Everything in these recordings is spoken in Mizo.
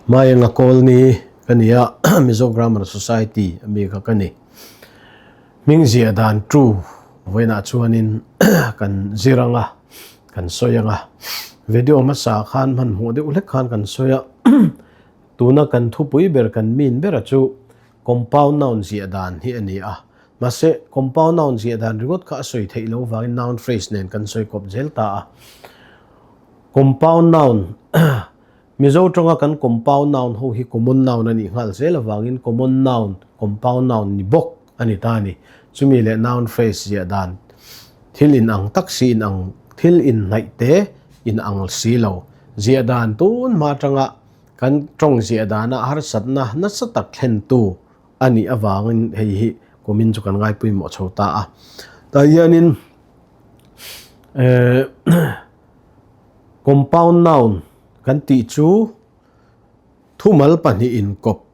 Maenga Kawlni ka ni a, Mizo Grammar Society ami kha ka ni. Hming ziah dan tu vawiinah chuanin kan zir ang a, kan sawi ang a. Video hmasa khan hmanhmawh deuh hlek khan kan sawi a, tuna kan thupui ber kan min bera chu Compound noun ziah dan hi a ni a. Mahse, compound noun ziah dan ringawt kha a sawi theih loh vangin noun phrase nen kan sawi kawp zel ta a. Compound noun, Mizo tawnga kan compound noun ho hi common noun a nih nghal zel avangin common noun, compound noun ni bawk a ni ta a ni. Chumi leh noun phrase ziah dan thil inang tak si inang, thil inhnaih te inang si lo ziah dan tun hma atanga kan tawng ziah dana harsatna nasa tak thlentu a nih avangin hei hi kumin chu kan ngaipawimawh chho ta a. Tah hianin eh Compound noun kan tih chu thumal pahnih inkawp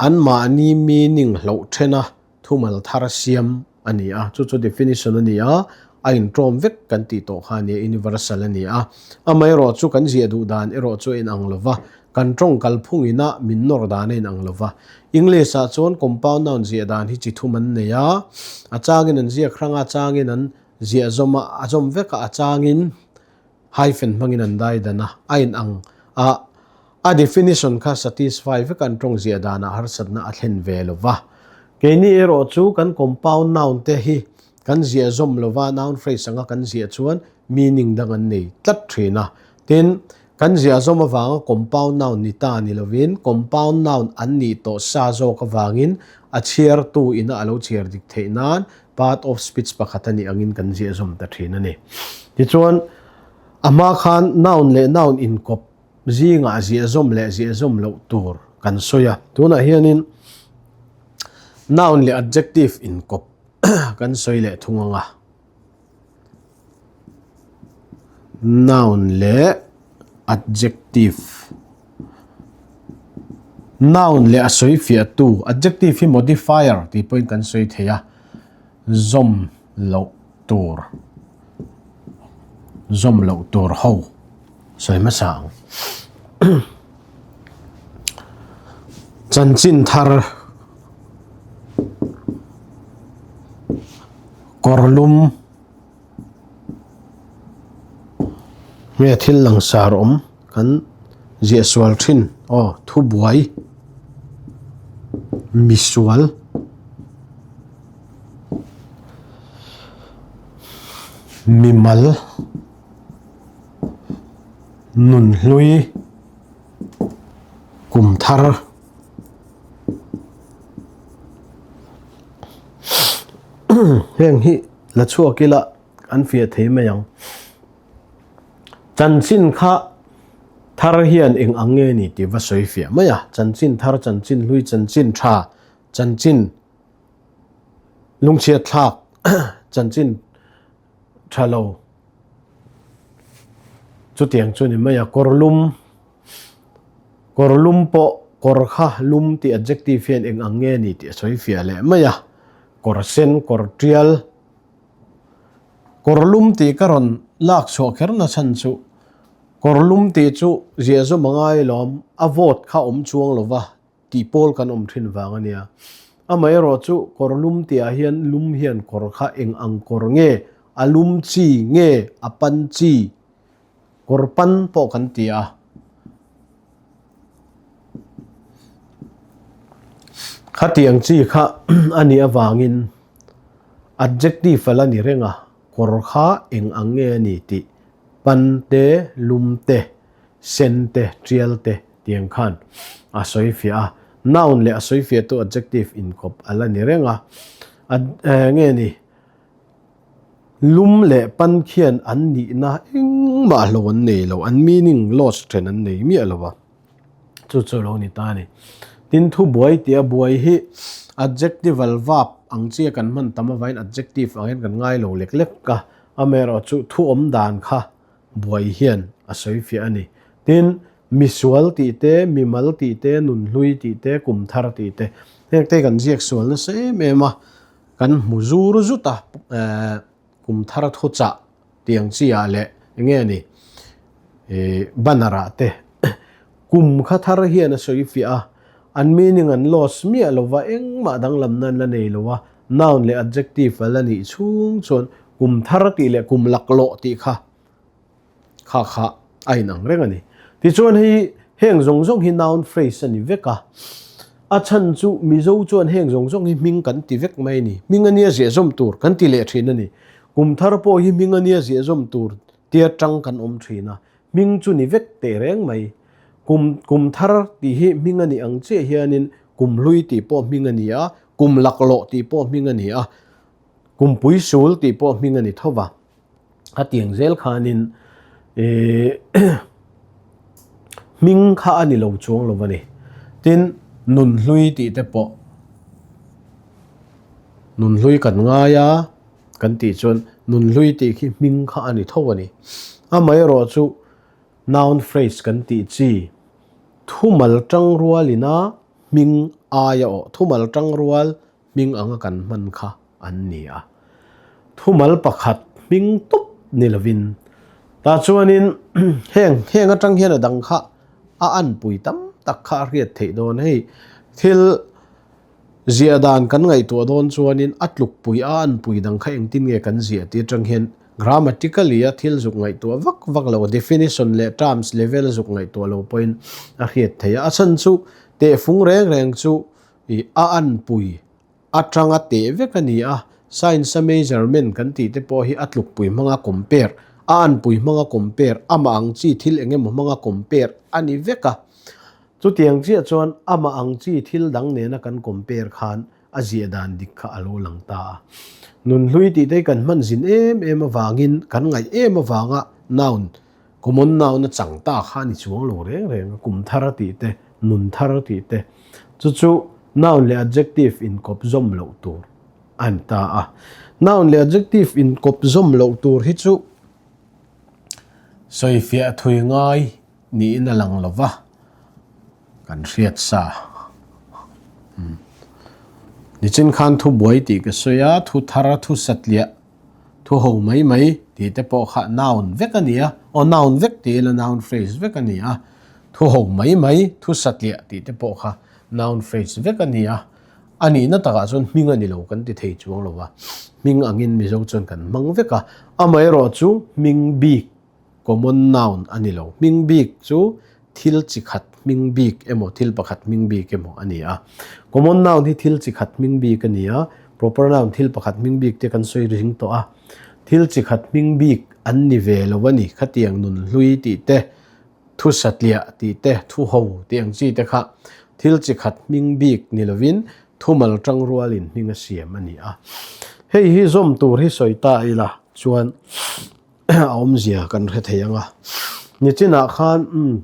anmahni meaning hloh thena thumal thar siam a ni a, chu chu definition a ni a, a intawm vek kan tih tawh kha a ni a, universal a ni a. Amaherawh chu kan ziah duh dan erawh chu a inang lo va, kan tawng kalphung ina min nawr dan a inang lo va. English ah chuan compound noun ziah dan hi chi thum an nei a, a changin an ziak hrang a, a changin an ziah zawm a, a zawm vek a, a changin hyphen hmangin an dai dan a, a inang a, a definition kha satisfy vek an tawng ziah danah harsatna a thlen ve lo va. Keini erawh chu kan compound noun te hi kan ziah zawm lo va, noun phrase anga kan ziah chuan meaning dang an nei tlat thin a. Tin, kan ziah zawm avanga compound noun ni ta ni lovin compound noun an nih tawh sa zawk avangin a chhiartu ina a lo chhiar dik theih nan Part of speech pakhat a nih angin kan ziah zawm ta thin a ni. Tichuan, a hma khan noun leh noun inkawp zingah ziah zawm leh ziah zawm loh tur kan sawi a. Tunah hianin noun leh adjective inkawp kan sawi leh thung ang a. Noun leh adjective Noun leh a sawi fiahtu adjective hi modifier tih pawhin kan sawi thei a, zawm loh tur zawm loh tur ho sawi hmasa ang. Chanchin thar Kawrlum nge thil langsar awm kan ziah sual thin aw thubuai misual mimal nunhlui kumthar. Heng hi la chhuak ila an fiah thei mai ang. Chanchin kha thar hian eng ang nge ni tih va sawi fiah mai a. Chanchin thar, chanchin hlui, chanchin tha, chanchin lungchhiat thlak, chanchin tha lo chutiang chu ni mai a. Kawr lum, kawr lum pawh kawr kha lum tih adjective hian eng ang nge ni tih a sawi fiah leh mai a. Kawr sen, kawr tial, kawr lum tih ka rawn lak chhuah kher na chhan chu kawr lum tih chu ziah zawm a ngai lawm, a vote kha awm chuang lo va tih pawl kan awm thin vang a nia. Amaherawh chu kawr lum tih ah hian lum hian kawr kha eng ang kawr nge, a lum chi nge, a pan chi, kawr pan pawh kan ti a. Khatiang chi kha a nih avangin adjective a la ni reng a, kawr kha eng ang nge a ni tih pan te, lum te, sen te, tial te tiang khan a sawi fiah a. Noun leh a sawi fiahtu adjective inkawp a la ni reng a, nge ni? Lum leh pan khian an nihna engmah hlo an nei lo, an meaning loss then an nei miah lo va, chu chu lo ni ta a ni. Tin, thubuai tia buai hi adjectival verb ang chia kan hman tam avangin adjective ang hian kan ngai lo lek lek a, amaherawh chu thu awm dan kha buai hian a sawi fiah a ni. Tin, misual tih te, mimal tih te, nunhlui tih te, kumthar tih te, heng te kan ziak sual nasa em em a. Kan hmu zur zut a, kum thar thu chah tiang chi ah leh eng nge ni banner ah te. Kum kha thar hian a sawi fiah a, an meaning an loss miah lova engmah danglamna an la nei lo a, noun leh adjective a la nih chhung chuan kum thar tih leh kum laklawh tih kha kha kha a inang reng a ni. Tichuan hei heng zawng zawng hi noun phrase a ni vek a, a chhan chu Mizo chuan heng zawng zawng hi hming kan ti vek mai a ni, hming a nia ziahzawm tur kan ti leh thin a ni. Kum thar pawh hi hming a nia ziahzawm tur tia tang kan awm thin a, Hming chu ni vek teh reng mai. Kum kum thar tih hi hming a nih ang chiah hianin kum hlui tih pawh hming a ni a, kum laklawh tih pawh hming a ni a, kum puisul tih pawh hming a ni tho va. A tiang zel khanin ih hming kha a ni lo chuang lo a ni. Tin, nun hlui tih te pawh nun hlui kan ngai a. Kan tih chuan nunhlui tih khi hming kha a ni tho a ni. Amaherawh chu noun phrase kan tih chi thumal tangrualina hming aia awh thumal tangrual hming anga kan hman kha an ni a. Thumal pakhat hming tawp ni lovin tah chuanin heng heng atang hian a dang kha a anpui tam tak kha a hriat theih dawn. Hei thil Ziah dan kan ngaihtuah dawn chuanin a tlukpui a anpui dang kha engtin nge kan ziah tih atang hian grammatically a thil zuk ngaihtuah vak vak lo, definition leh terms level zuk ngaihtuah lo pawhin a hriat theih a. A chhan chu tehfung reng reng chu ih a anpui atanga teh vek a ni a, science a measurement kan tih te pawh hi a tlukpui hmanga compare, a anpui hmanga compare, amah ang chi thil eng emaw hmanga compare a ni vek a. Chutiang chiah chuan amah ang chi thil dang nena kan compare khan a ziah dan dik kha a lo lang ta a. Nunhlui tih te hi kan hman zin em em avangin kan ngaih em avanga noun, common noun a chang ta kha a ni chuang lo reng reng a, kum thar tih te, nun thar tih te. Chu chu noun leh adjective inkawp zawm loh tur a ni ta a. Noun leh adjective inkawp zawm loh tur hi chu sawifiah thui ngai Niin a lang lo va, kan hriat sa. Nichin khan thu buai tih ka sawi a, thu thar, thu satliah, thu ho mai mai tih te pawh kha noun vek a ni a, aw noun vek tih ila noun phrase vek a ni a, thu ho mai mai, thu satliah tih te pawh kha noun phrase vek a ni a, a nihna takah chuan hming a ni lo kan ti thei chuang lo va, hming angin Mizo chuan kan hmang vek a, amaherawh chu hming bik. Common noun a ni lo. Hming bik chu thil chi khat hming bik emaw thil pakhat hming bik emaw a ni a. Common noun hi thil chi khat hming bik a ni a, proper noun thil pakhat hming bik te kan sawi ring tawh a. Thil chi khat hming bik an ni ve lo a ni. Khatiang nun hlui tih te, thu satliah tih te, thu ho tih ang chi te kha thil chi khat hming bik ni lovin thumal tangrualin hming a siam a ni a. Hei hi zawm tur hi sawi ta ila chuan. a awmzia kan hre thei ang a. Nichinah khan umm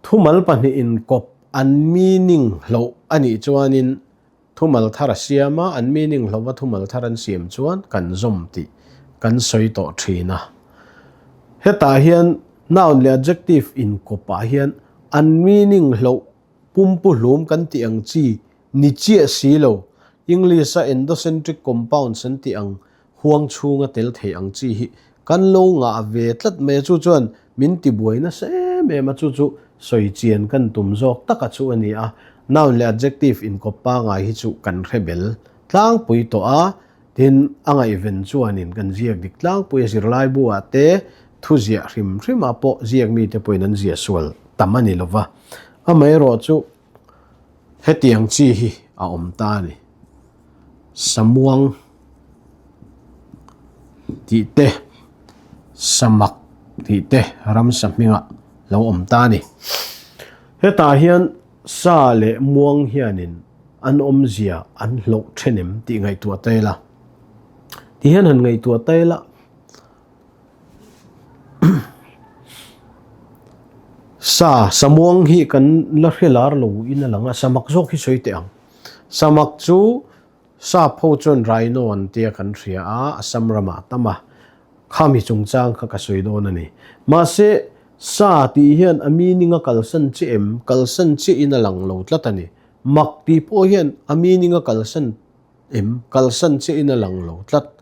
thumal pahnihin inkawp an meaning hloh a nih chuanin thumal thar a siam a, an meaning hlova thumal thar an siam chuan kan zawm tih kan sawi tawh thin a. Hetah hian noun leh adjective inkawpah hian an meaning hloh pumpuhlum kan tih ang chi ni chiah si lo, English-a endocentric compounds an tih ang huang chhunga tel thei ang chi hi kan lo ngah ve tlat mai a, chu chuan min ti buai nasa em em a, chu chu sawi chian kan tum zawk taka chu a ni a, noun leh adjective inkawp pangai hi chu kan hre bel tlangpui tawh a, tin a ngaihven chuanin kan ziak dik tlangpui a, zirlaibu ah te thu ziah hrim hrim ah pawh ziak mite pawhin an ziah sual tam a ni lova, amaherawh chu Hetiang chi hi a awm ta a ni. Samuang tih te, samak tih te ramsa hmingah lo awm ta a ni. Hetah hian sa leh muang hianin an awmzia an hlawh then em tih ngaihtuah ta ila. Tihian han ngaihtuah ta ila. Sa, samuang hi kan la hre lar lo in a lang a, samak zawk hi sawi teh ang. Samak chu sap ho chuan rhino an tia kan hria a, Assam ramah a tam a, khami chungchang kha ka sawi dawn a ni. Mahse, sa tih hian a meaning a kalsan chiah em? Kalsan chiah in a lang lo tlat a ni. Mak tih pawh hian a meaning a kalsan em? Kalsan chiah in a lang lo tlat.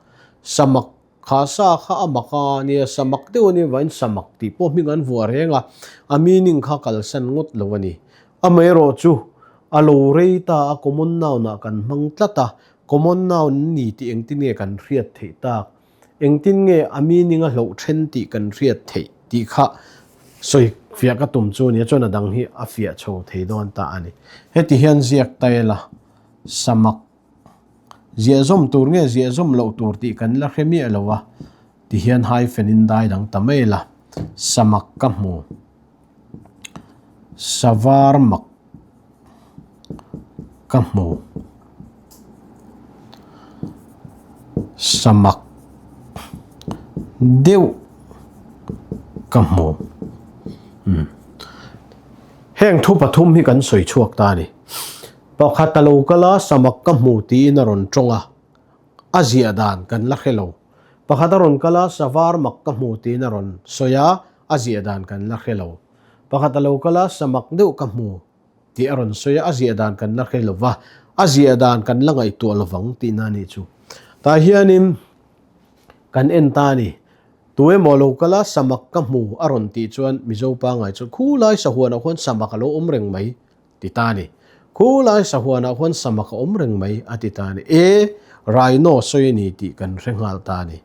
Samak. Kha sa kha a mak a nia, sa mak deuh a nih avangin sa mak tih pawh hming an vuah reng a, a meaning kha kalsan ngawt lo a ni. Amaherawh chu a lo rei ta a, common noun ah kan hmang tlat a, common noun an ni tih engtin nge kan hriat theih tak? Engtin nge a meaning a hloh then tih kan hriat theih tih kha sawi fiah ka tum chu a nia, chuan a dang hi a fiah chho thei dawn ta a ni. Heti hian ziak ta ila, samak Ziahzawm tur nge ziahzawm loh tur tih kan la hre miah lo a, tihian hyphen in dai dang ta mai la, samak ka hmu, savar mak ka hmu, samak deuh ka hmu. Heng thu pathum hi kan sawi chhuak ta a ni. Pakhat a lo kal a, samak ka hmu tiin a rawn tawng a, a ziah dan kan la hre lo. Pakhat a rawn kal a, savar mak ka hmu tiin a rawn sawi a, a ziah dan kan la hre lo. Pakhat a lo kal a, samak deuh ka hmu tih a rawn sawi a, a ziah dan kan la hre lo va, a ziah dan kan la ngaihtuah lo vang tihna a nih chu. Tah hianin kan en ta a ni. Tu emaw lo kal a, samak ka hmu a rawn tih chuan Mizo pangngai chuan khulai sahuanah khuan samak a lo awm reng mai. Ti ta ni. Khulai sahuanah khuan samak a awm reng mai a ti ta ni. E, Rhino sawi a ni tih kan hre nghal ta ni.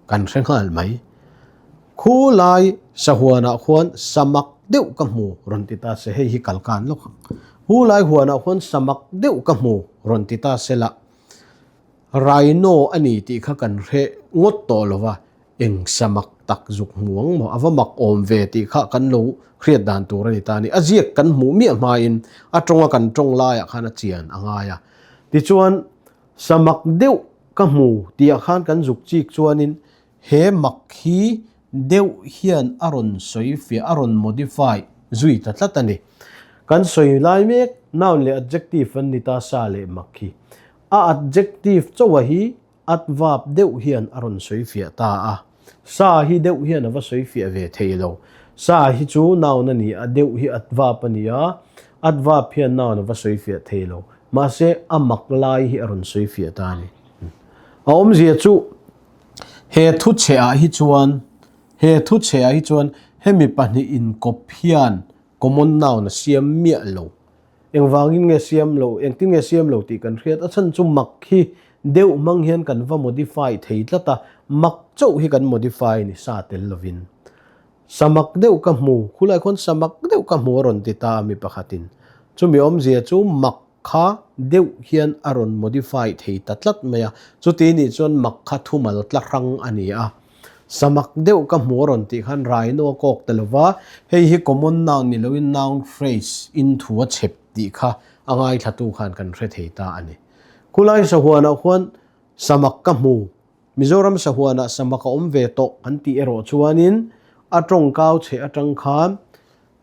Kan hre nghal mai. Khulai sahuanah khuan samak deuh ka hmu rawn ti ta se hei hi kalkan lawk ang. Khulai huanah khuan samak deuh ka hmu rawn ti ta se lah. Rhino a ni tih kha kan hre ngawt tawh lo va, eng samak tak zuk hmu ang maw? A va mak awm ve tih kha kan lo hriat dan tur a ni ta a ni. A ziak kan hmuh miah hmain a tawnga kan tawng laiah khan a chian a ngai a. Tichuan, samak deuh ka hmu tihah khan kan zuk chik chuanin he mak hi deuh hian a rawn sawi fiah, a rawn modify zui ta tlat a ni. Kan sawi lai mek noun leh adjective an ni ta sa leh mak hi. A adjective chauha hi adverb deuh hian a rawn sawi fiah ta a. Sa hi deuh hian a va sawi fiah ve thei lo. Sa hi chu noun a ni a, deuh hi adverb a ni a, adverb hian noun a va sawi fiah thei lo. Mahse, a mak lai hi a rawn sawi fiah ta a ni. A awmzia chu he thu chhehah hi chuan, he thu chhehah hi chuan hemi pahnih inkawp hian common noun a siam miah lo. Engvangin nge siam lo, engtin nge siam lo tih kan hriat a chhan chu mak hi deuh hmang hian kan va modify thei tlat a, mak chauh hi kan modify a ni sa tel lovin. Sa mak deuh ka hmu, khulai khuan sa mak deuh ka hmu a rawn ti ta a mi pakhatin. Chumi awmzia chu mak kha deuh hian a rawn modify thei ta tlat mai a, chuti nih chuan mak kha thumal tla hrang a ni a. Samak deuh ka hmu a rawn tih khan Rhino a kawk ta lova, hei hi common noun ni loin noun phrase in thu a chhep tih kha a ngaithlatu khan kan hre thei ta a ni. Khulai sahuanah khuan samak ka hmu, Mizoram sahuanah samak a awm ve tawh kan tih erawh chuanin a tawngkau chhe atang khan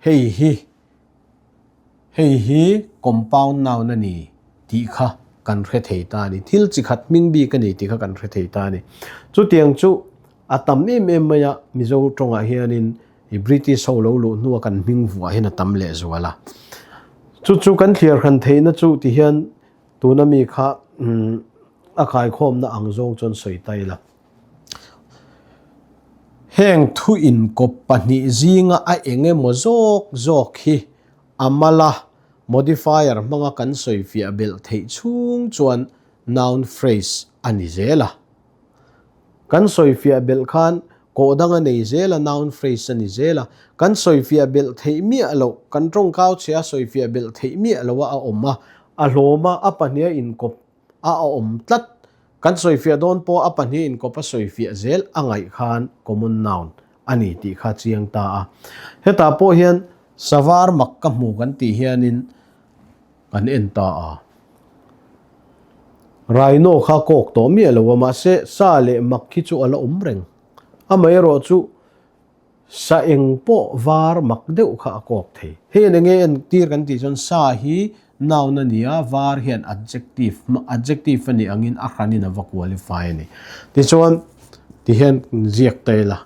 hei hi Hei hi compound noun a ni tih kha kan hre thei ta a ni. Thil chi khat hming bik a ni tih kha kan hre thei ta a ni. Chutiang chu a tam em em mai a, Mizo tawngah hianin i British ho lo luh hnua kan hming vuah hian a tam lehzual a. Chu chu kan thliar hran theihna chu ti hian tuna mi kha a kaikhawmna ang zawng chuan sawi ta ila. Heng thu inkawp pahnih zinga a eng emaw zawk zawk hi a mala modifier hmanga kan sawi fiah belh theih chhung chuan noun phrase a ni zel a. Kan sawi fiah belh khan kawh dang a nei zel a, noun phrase a ni zel a. Kan sawi fiah belh theih miah loh, kan tawngkau chhe a sawi fiah belh theih miah loh a a awm a, a hlawm a, a pahniha inkawp a awm tlat. Kan sawifiah dawn pawh a pahnih inkawp a sawifiah zel a ngaih khan common noun a ni tih kha chiang ta a. Hetah pawh hian savar mak ka hmu kan tih hianin kan en ta a. Rhino kha kawk tawh miah lo a, mahse sa leh mak hi chu a la awm reng. Amaherawh chu Sa eng pawh var mak deuh kha a kawk thei. Hei an enge en tir kan tih chuan sa hi noun a ni a, var hian adjective, adjective a nih angin a hranin a va qualify a ni. Tichuan, tihian ziak ta ila.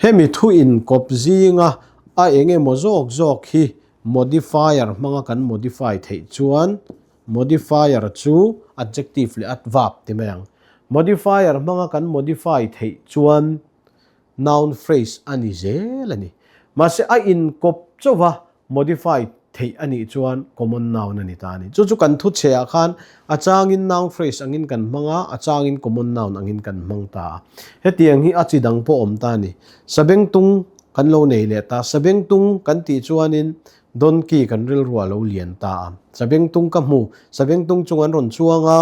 Hemi thu inkawp zinga a eng emaw zawk zawk hi modifier hmanga kan modify theih chuan modifier chu adjective leh adverb ti mai ang. Modifier hmanga kan modify theih chuan noun phrase a ni zel a ni. Mahse a inkawp chauha modify theih a nih chuan common noun a ni ta a ni. Chu chu kan thu chhe ah khan a changin noun phrase angin kan hmang a, a changin common noun angin kan hmang ta a. Hetiang hi a chi dang pawh awm ta a ni. Sabengtung kan lo nei leh ta. Sabengtung kan tih chuanin donkey kan rilru a lo lian ta a. Sabengtung ka hmu, sabengtung chung an rawn chuang a.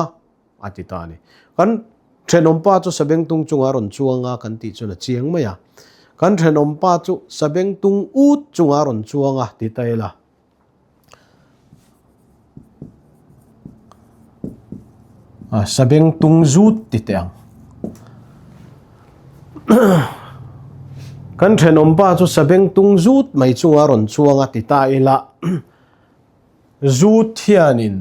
A ti ta a ni. Kan thenawmpa chu sabengtung chunga rawn chuang a kan tih chuan a chiang mai a. Kan thenawmpa chu sabengtung ut chunga rawn chuang a ti ta ila. Sabengtung zut ti teh ang. Kan thenawmpa chu sabengtung zut mai chunga rawn chuang a ti ta ila. Zut hianin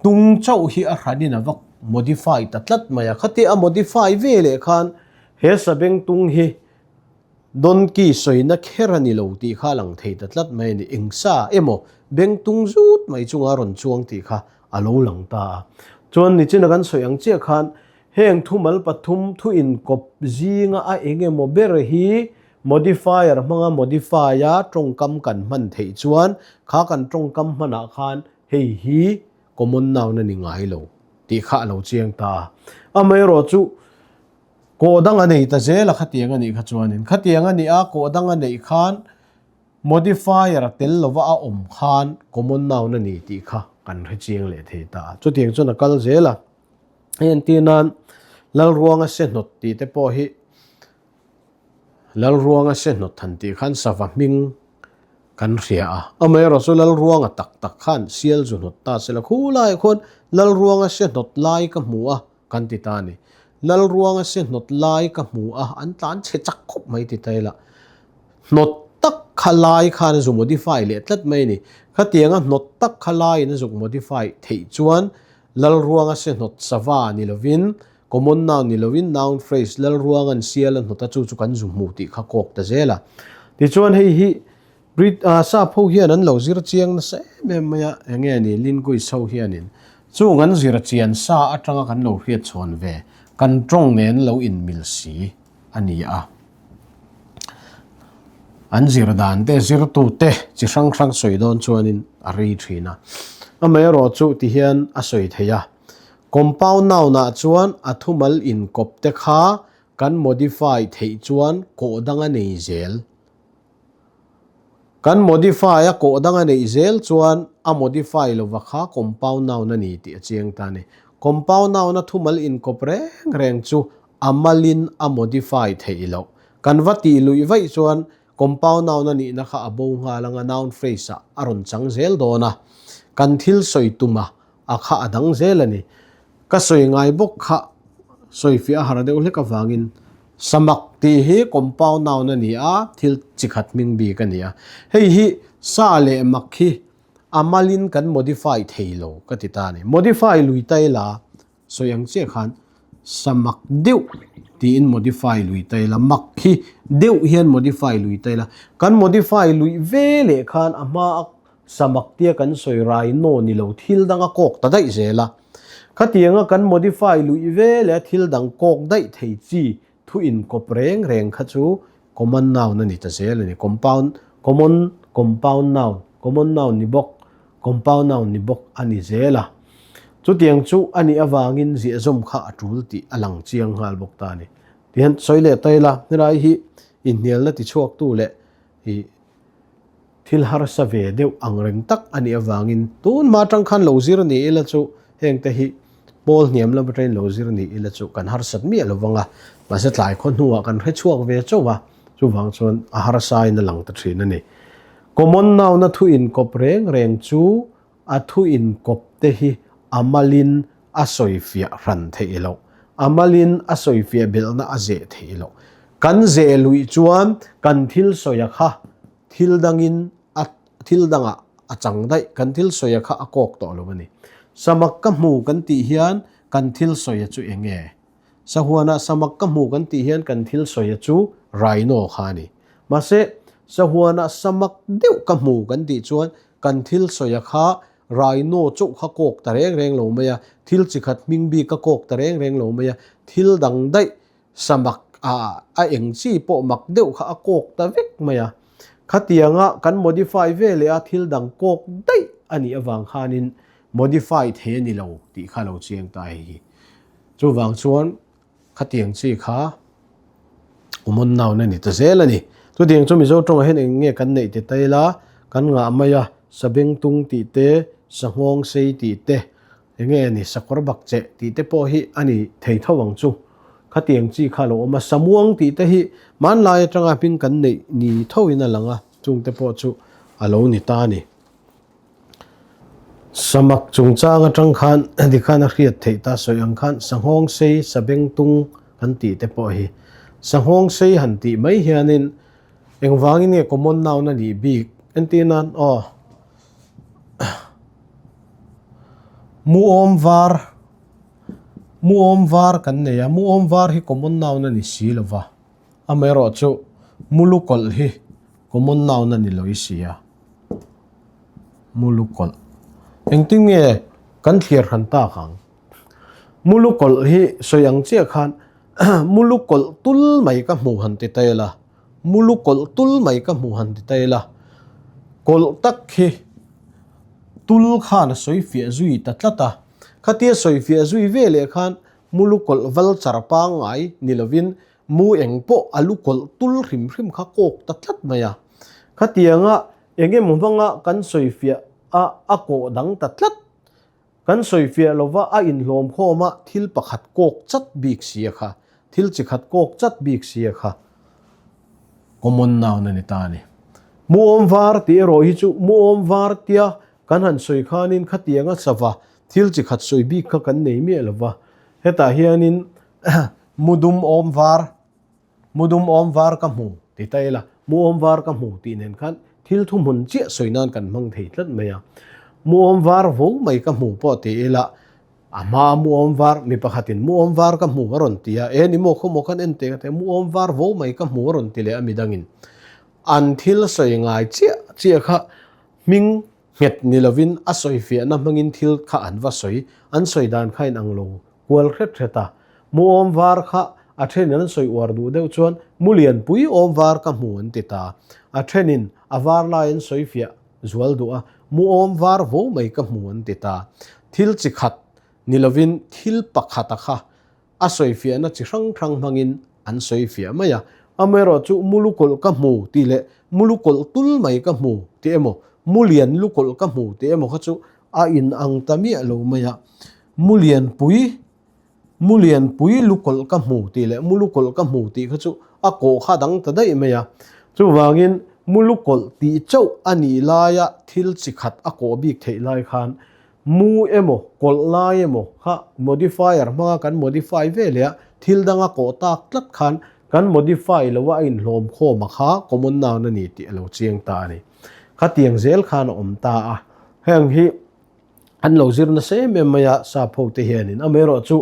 Tung chauh hi a hranin a va modify ta tlat mai a, khatia a modify ve leh khan he sabengtung hi donkey sawina kher a ni lo tih kha a lang thei ta tlat mai a ni. Engsa emaw bengtung zut mai chunga rawn chuang tih kha a lo lang ta a. Chuan nichina kan sawi ang chiah khan heng thumal pathum thu inkawp zinga a eng emaw ber hi modifier hmanga modify a tawngkam kan hman theih chuan kha kan tawngkam hmanah khan Hei hi common noun a ni ngai lo tih kha a lo chiang ta a. Amaherawh chu kawh dang a nei ta zel a khatiang a nih kha chuanin khatiang a nih a kawh dang a neih khan modifier a tel lova a awm khan common noun a ni tih kha kan hre chiang leh thei ta a. Chutiang chuan a kal zel a. Hei entir nan Lalruanga se hnawt tih te pawh hi Lalruanga se hnawt han tih khan sava hming kan hria a, amaherawh chu Lalruanga tak tak khan sial zu hnawt ta se la khu laiah khuan Lalruanga se hnawt lai ka hmu a kan ti ta a ni. Lalruanga se hnawt lai ka hmu a, an tlan chhe chak khawp mai ti ta ila. Hnawt tak kha lai khan a zu modify leh tlat mai a ni. Khatianga hnawt tak kha laiin a zuk modify theih chuan Lalruanga se hnawt sava ni lovin Common noun ni loin noun phrase Lalruang an sial a hnawt a chu chu kan zu hmu tih kha kawk ta zel a. Tichuan hei hi Brit ah sap ho hian an lo zir chiang nasa em em mai a, eng nge ni linguist ho hianin chung an zir chian sa atanga kan lo hriat chhawn ve kan tawng nen lo inmil si a ni a. An zir dan te zirtu te chi hrang hrang sawi dawn chuanin a rei thin a. Amaherawh chu tihian a sawi thei a. Compound noun ah chuan a thumal inkawp te kha kan modify theih chuan kawh dang a nei zel. Kan modify a kawh dang a neih zel chuan a modify lova kha compound noun a ni tih a chiang ta a ni. Compound noun a thumal inkawp reng reng chu a malin a modify theih loh. Kan va tih luih vaih chuan compound noun a nihna kha a bo nghal anga noun phrase ah a rawn chang zel dawn a. Kan thil sawi tuma a kha a dang zel a ni. Ka sawi ngai bawk kha sawi fiah a har deuh hlek avangin samak tih hi compound noun a ni a, thil chi khat hming bik a ni a. Hei hi sa leh mak hi a malin kan modify thei lo ka ti ta a ni. Modify lui ta ila sawi ang chiah khan samak deuh tiin modify lui ta ila, mak hi deuh hian modify lui ta ila. Kan modify luih ve leh khan a hma a Samak tia kan sawi rai naw ni lo thil dang a kawk ta daih zel a. Khatianga kan modify luih ve leh a thil dang kawk daih thei chi thu inkawp reng reng kha chu common noun a ni ta zel a ni. Compound, common, compound noun, common noun ni bawk, compound noun ni bawk a ni zel a. Chutiang chu a nih avangin ziahzawm kha a tul tih a lang chiang nghal bawk ta a ni. Tihian sawi leh ta ila, helai hi inhnialna tichhuaktu leh ih Thil harsa ve deuh ang reng tak a nih avangin tun hma atang khan lo zir ni ila chu heng te hi pawl hniam lam atangin lo zir ni ila chu kan harsat miah lo vang a, mahse tlai khaw hnuah kan hre chhuak ve chauh a, chuvang chuan a harsain a lang ta thin a ni. Common noun a thu inkawp reng reng chu a thu inkawp te hi a malin a sawifiah hran theih loh, a malin a sawifiah belhna a zeh theih loh. Kan zeh luih chuan kan thil sawia kha thil dangin a thil dangah a chang daih, kan thil sawia kha a kawk tawh lo a ni. Samak ka hmu kan tih hian kan thil sawia chu eng nge? Sahuanah samak ka hmu kan tih hian kan thil sawia chu rhino kha a ni. Mahse, sahuanah samak deuh ka hmu kan tih chuan kan thil sawia kha Rhino chauh kha kawk ta reng reng lo mai a, thil chi khat hming bik a kawk ta reng reng lo mai a, thil dang daih samak ah a eng chi pawh mak deuh kha a kawk ta vek mai a. Khatianga kan modify ve leh a thil dang kawk daih a nih avang khanin modify thei a ni lo tih kha lo chiang ta hei hi. Chuvang chuan Khatiang chi kha common noun a ni ta zel a ni. Chutiang chu Mizo tawngah hian eng nge kan neih ti ta ila, kan ngah mai a, sabengtung tih te, sanghawng sei tih te, eng nge a ni, sakawr bak cheh tih te pawh hi a ni thei tho ang chu. Khatiang chi kha a lo awm a, samuang tih te hi hmanlai atanga hming kan neih ni thoin a lang a, chungte pawh chu a lo ni ta a ni. Samak chungchang atang khan tikhan a hriat theih ta sawi ang khan sanghawng sei sabengtung kan tih te pawh hi sanghawng sei han tih mai hianin engvangin nge common noun a nih bik entir nan aw muawm var muawm var kan nei a muawm var hi common noun a ni si lova amaherawhchu mulukawlh hi common noun a ni lo i si a. Mulu kawlh. Engtin nge kan thlir hran tak ang? Mulu kawlh hi sawi ang chiah khan mulu kawlh tul mai ka hmu han ti ta ila, mulu kawlh tul mai ka hmu han ti ta ila, kawlh tak hi tul khan a sawi fiah zui ta tlat a. Khatia sawi fiah zui ve leh khan mulu kawlh val char pangngai ni lovin mu eng pawh a lu kawlh tul hrim hrim kha kawk ta tlat mai a. Khatianga Eng emaw hmanga kan sawifiah a a kawh dang ta tlat. Kan sawifiah lova a inhlawm khawm a thil pakhat kawk chat bik si a kha, thil chi khat kawk chat bik si a kha common noun a ni ta a ni. Muawm var tih erawh hi chu muawm var tia kan han sawi khanin khatianga sava thil chi khat sawi bik kha kan nei miah lova hetah hianin mudum awm var Mu dum awm var ka hmu ti ta ila, mu awm var ka hmu tih nen khan thil thuhmun chiah sawi nan kan hmang thei tlat mai a. Mu awm var vo mai ka hmu pawh ti ila, a hmaa mu awm var, mi pakhatin mu awm var ka hmu a rawn ti a, e ni maw khaw maw khan en teh ka ti a, mu awm var vo mai ka hmu a rawn ti leh a midangin an thil sawi ngai chiah chiah kha hming nghet ni lovin a sawifiahna hmangin thil kha an va sawi, an sawi dan kha inang lo kual hret hret a. Mu awm var kha a thenin an sawi uar duh deuh chuan mu lianpui awm var ka hmu an ti ta. A thenin a var lai an sawi fiah zual duh a, mu awm var vo mai ka hmu an ti ta. Thil chi khat ni lovin thil pakhata kha a sawi fiahna chi hrang hrang hmangin an sawi fiah mai a. Amaherawhchu mu lukawlh ka hmu tih leh mu lukawlh tul mai ka hmu tih emaw, mu lian lukawlh ka hmu tih emaw kha chu a inang ta miah lo mai a. Mu lianpui, mu lianpui lukawlh ka hmu tih leh mu lukawlh ka hmu tih kha chu a kawh kha dang ta daih mai a. Chuvangin mu lukawlh tih chauh a nih laia thil chi khat a kawh bik theih lai khan mu emaw kawlh lai emaw kha modifier hmanga kan modify ve leh a, thil danga kawh tak tlat khan kan modify lo a a inhlawm khawm a kha common noun a ni tih a lo chiang ta a ni. Khatiang zel khan a awm ta a. Heng hi. An lo zir nasa em em mai a, sap ho te hianin. Amaherawhchu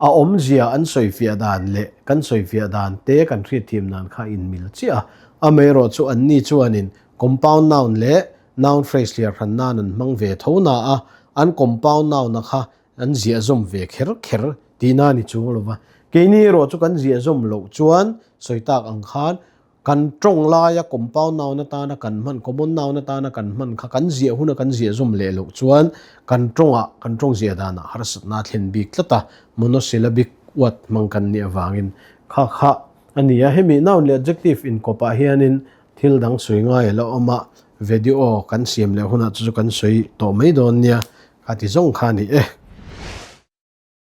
a awmzia an sawifiah dan leh kan sawifiah dan te kan hriatthiam nan kha a inmil chiah a. Amaherawhchu anni chuanin compound noun leh noun phrase hliar hran nan an hmang ve tho na a, an compound noun a kha an ziahzawm ve kher kher tihna a ni chung lo va. Keini erawh chu kan ziahzawm loh chuan sawi tak ang khan Kan tawng laia compound noun atana kan hman, common noun atana kan hman kha kan ziah huna kan ziah zawm leh loh chuan kan tawngah, kan tawng ziah danah harsatna a thlen bik tlat a, monosyllabic word hmang kan nih avangin kha kha a ni a. Hemi noun leh adjective inkawpah hianin thil dang sawi ngai a la awm a, video kan siam leh hunah chu chu kan sawi tawh mai dawn nia, kha ti zawng kha a ni e.